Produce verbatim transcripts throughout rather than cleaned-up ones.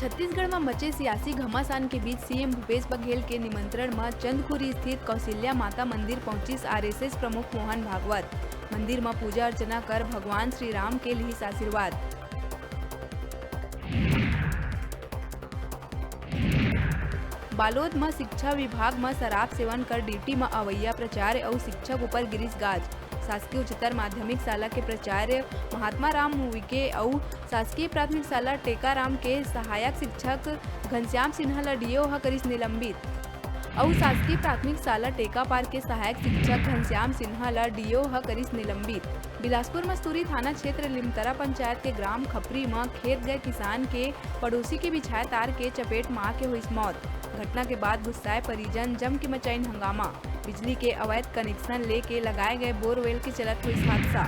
छत्तीसगढ़ म मचे सियासी घमासान के बीच सीएम भूपेश बघेल के निमंत्रण म चंदखुरी स्थित कौशल्या माता मंदिर पहुंचिस आरएसएस प्रमुख मोहन भागवत। मंदिर म पूजा अर्चना कर भगवान श्री राम के लिहिस आशीर्वाद। बालोद म शिक्षा विभाग म शराब सेवन कर ड्यूटी म अवइया प्राचार्य अउ शिक्षक ऊपर गिरिस गाज। शासकीय उच्चतर माध्यमिक शाला के प्राचार्य महात्मा राम उइके अउ शासकीय प्राथमिक शाला टेकाराम के सहायक शिक्षक घनश्याम सिन्हा ल डीओ ह करिस निलंबित। अउ शासकीय प्राथमिक शाला टेकापार के सहायक शिक्षक घनश्याम सिन्हा ल डीओ ह करिस निलंबित। बिलासपुर मस्तूरी थाना क्षेत्र लिमतरा पंचायत के ग्राम खपरी म खेत गए किसान के पड़ोसी के बिछाए तार के चपेट म आके होइस मौत। घटना के बाद गुस्साए परिजन जम के मचाइन हंगामा। बिजली के अवैध कनेक्शन लेके लगाए गए बोरवेल के चलत होइस हादसा।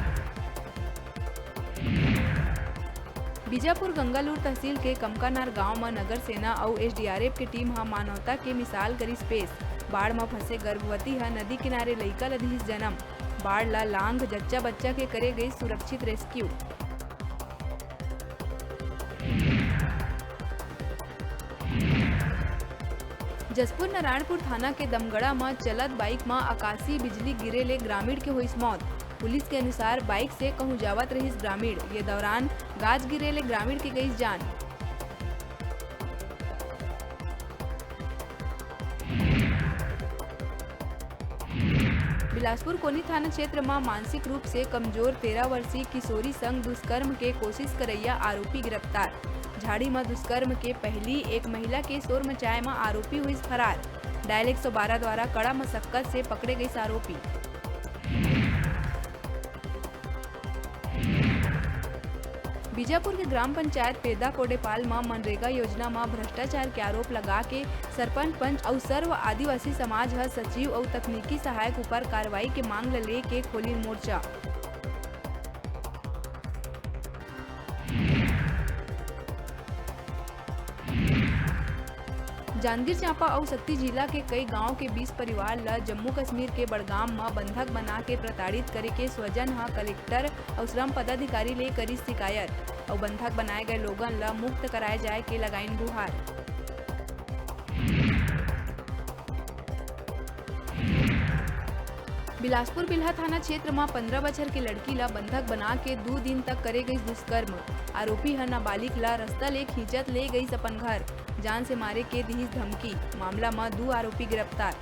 बीजापुर गंगालूर तहसील के कमकानार गांव म नगर सेना अउ एसडीआरएफ के टीम ह मानवता के मिसाल करिस पेश। बाढ़ म फंसे गर्भवती ह नदी किनारे लइका ल दिहिस जन्म। बाढ़ ल लांघ जच्चा बच्चा के करे गई सुरक्षित रेस्क्यू। जसपुर नारायणपुर थाना के दमगड़ा म चलत बाइक म आकाशीय बिजली गिरे ले ग्रामीण के होइस मौत। पुलिस के अनुसार, बाइक से कहूं जावत रहिस ग्रामीण। ये दौरान गाज गिरे ले ग्रामीण के गइस जान। बिलासपुर कोनी थाना क्षेत्र म मानसिक रूप से कमजोर तेरह वर्षीय किशोरी संग दुष्कर्म के कोशिश करैया आरोपी गिरफ्तार। झाड़ी म दुष्कर्म के पहली एक महिला के शोर मचाए म आरोपी होइस फरार। डायल एक सौ बारह द्वारा कड़ा मशक्कत से पकड़े गइस आरोपी। बीजापुर के ग्राम पंचायत पेदा कोडेपाल म मनरेगा योजना म भ्रष्टाचार के आरोप लगा के सरपंच, पंच अउ सर्व आदिवासी समाज ह सचिव अउ तकनीकी सहायक ऊपर कार्रवाई के मांग ल लेके खोलिन मोर्चा। जांजगीर चांपा अउ सक्ती जिला के कई गांव के बीस परिवार ल जम्मू कश्मीर के बड़गाम म बंधक बना के प्रताड़ित करे के स्वजन ह कलेक्टर अउ श्रम पदाधिकारी ले करिस शिकायत अउ बंधक बनाए गए लोगन ल मुक्त कराए जाए के लगाइन गुहार। बिलासपुर बिल्हा थाना क्षेत्र म पन्द्रह बछर के लड़की ल बंधक बना के दू दिन तक करे गइस दुष्कर्म। आरोपी ह नाबालिग ल रस्ता ले खींचत ले गइस अपन घर, जान से मारे के दिहिस धमकी। मामला म दू आरोपी गिरफ्तार।